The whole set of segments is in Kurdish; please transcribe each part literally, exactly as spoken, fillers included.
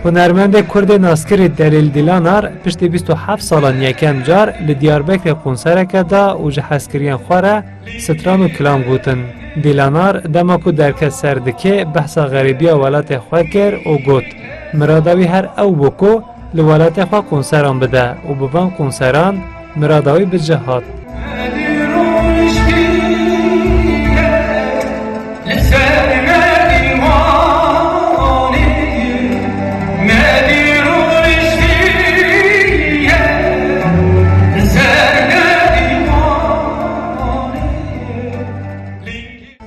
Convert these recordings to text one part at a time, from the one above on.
Hunermendê Kurdê naskirî Delîl Dîlanar piştî bîst û heft salan yekem car li Diyarbekirê konsereke da û ji hezkiriyên xwe re stran û kilam gotin. Dîlanar dema ku derket ser dikê behsa xerîbiya welatê xwe kir û got, mirada wî her ew bû ku li welatê xwe konseran bide û bi van konseran mirada wî bi cih hat.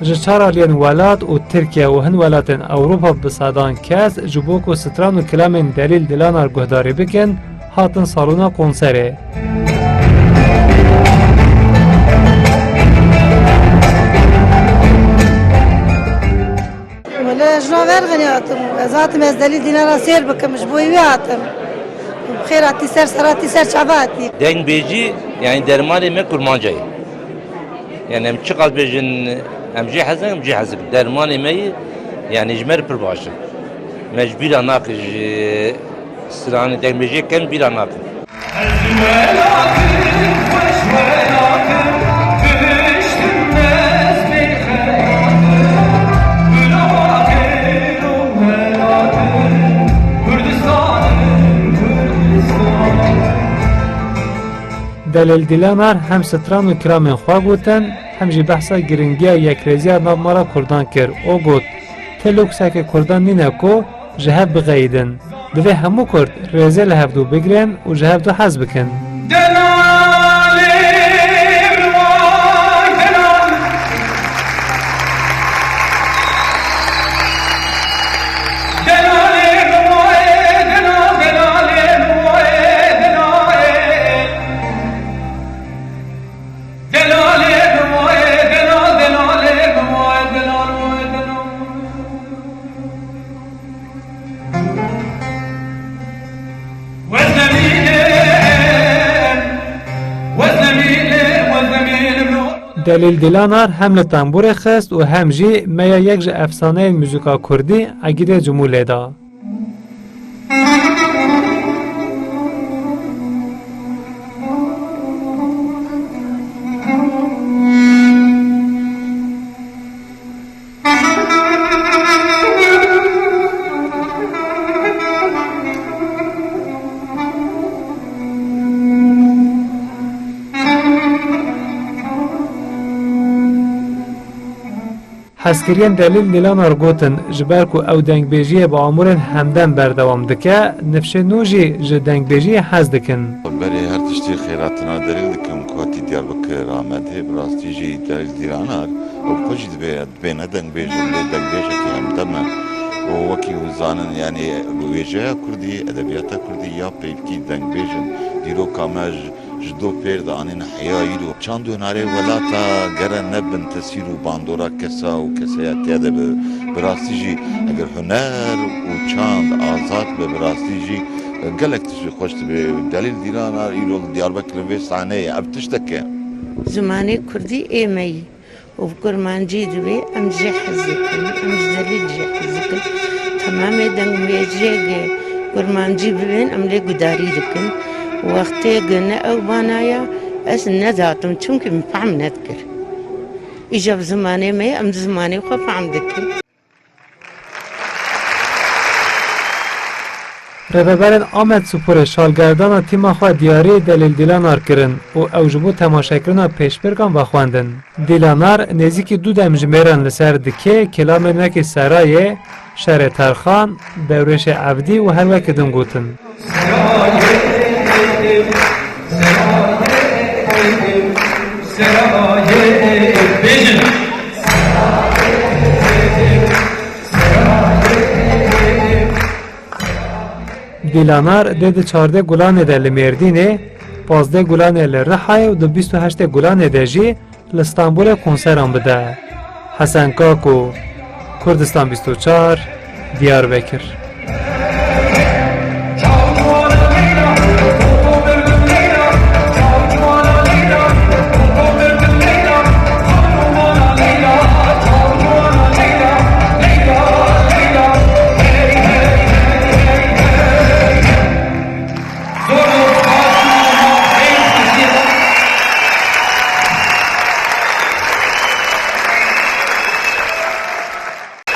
Ji çar aliyên welat û Tirkiye û hin welatên Ewropa bi sedan kes ji bo ku stran û kilamên Delîl Dilanar guhdarî bikin, hatin salona konserê. Wele ji Noverxinê hatim. Ez hatim ez Delîl Dînara sêr bikim, ji bo wî hatim. Bi xêr hatî ser, ser hatî ser çava hatî. Dengbêjî, yani dermanê me kurmanca ye. Yani em çiqas bêjin, em jê hez nakin, em jê hez dikin. Dermanê me ye, yani ji me re pir baş e. Me ji bîra nakin, ji stranê dengbêjê kem bîra nakin. Delîl Dîlanar hem stran û kilamên xwe gotin, hem jî behsa giringiya yekrêziya nav mala Kurdan kir û got, ti lukseke Kurdan nîne ku ji hev bixeyidin. Divê hemû Kurd rêzê li hevdû bigrin û ji hevdû hez bikin. Delîl Dilanar hem li tembûrê xist û hem jî me ya yek ji efsaneyên muzîka kurdî Egîdê Cumû lê da. Hezkiriyên Delîl Dîlanar gotin, ji ber ku ew dengbêjiyê bi amûrên hemdem berdewam dike, nifşên nû jî ji dengbêjiyê hez dikin. Berê her tiştî xêratina Delîl dikim ku hatî Diyarbekir Amedê, bi rastî jî Delîl Dîlanar ew xwe jî dibê, dibêne dengbêj, lê dengbêjekî hemdem e. Û wekî hûn zanin, yanî wêjeya kurdî, edebiyata kurdî ya peyvkî dengbêj in. Dîroka me ji Ji do pêr de anîn heya îro. Çand û hunarê welata gere nebin tesîr û bandora kesa û keseya tê de bi. Bi rastî jî eger huner û çand azad be, bi rastî jî gelek tiştê xweş dibe. Delîl Dîlanar îro li Diyarbekir li vê sahneyê ev tiştek e. Zimanê kurdî ê me yî. Û bi kurmancî divê em jê hez dikin, em ji Delîl jê hez dikin. Temamê dengbêjiyê kurmancî bibên, em lê gudarî dikin. Wextê ku ne ew banaya, ez nedihatim, çimkî min fehm nedikir. Îja bi zimanê me ye, em di zimanê xwe fehm dikin. Rêveberên Amed Sporê şalgerdana tîma xwe diyarî Delîl Dîlanar kirin û ew ji bo temaşekirina pêşbirkan vexwendin. Dîlanar nêzîkî du dem ji mêran li ser dikê, kilamên wekî Serayê, Şerê Terxan, Dewrêşê Evdî û her wekî din gotin. Dîlanar dê di çardeh Gulanê de li Mêrdînê, pazdeh Gulanê li Rihayê û di bîst û heştê Gulanê de jî li Stenbolê konseran bide. Hesen Kako, Kurdistan bîst û çar, Diyarbekir.